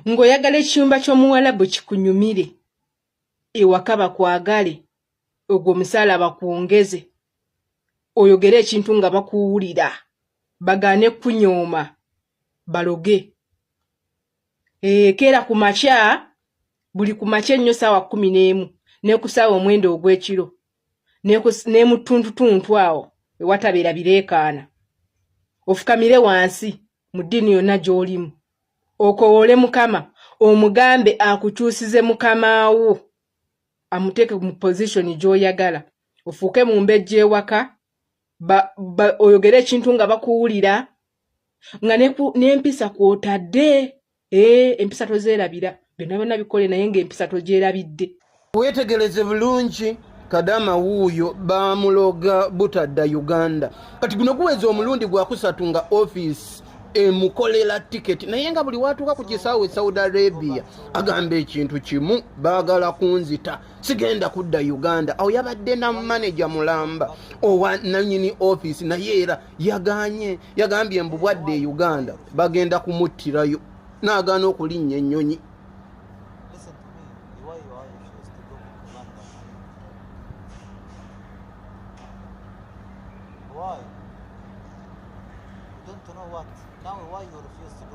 Ng'oyagala ekiyumba ky'omuwalabu kikunyumire, ewaka bakwagale, ogwo omusaala bakwongeze, oyogere ekintu nga bakuwulira, bagaane kukunyooma, baloge. Keera ku makya, buli ku makya ennyo ssaawa 11 ne ku ssaawa 9 ogw'ekiro, ne mu ttuntutuntu awo ewatabeera bireekaana, ofukamire wansi mu ddiini yonna gy'olimu, okowoole Mukama, omugambe akukyusize mukama wo, amuteeke mu position gy'oyagala, ofuuke mumbejja ewaka, oyogere ekintu nga bakuwulira, nga n'empisa kw'otadde, empisa tozeerabira, byonna byonna bikole naye ng'empisa togyerabidde. Weetegereze bulungi, Kadama wuuyo bamuloga butadda Uganda. Kati guno guweza omulundi gwakusatu nga ofiisi emukolera tiketi, naye nga buli watuuka ku kisaawe Saudi Arabia agamba ekintu kimu, baagala kunzita, sigenda kudda Uganda. Awo yabadde na maneja mulamba owa nanyini ofiisi, naye era yaganye, yagambye mbu bwadde e Uganda bagenda kumuttirayo, n'agaana okulinnya ennyonyi. Why? You don't know what? Now why you refuse to go?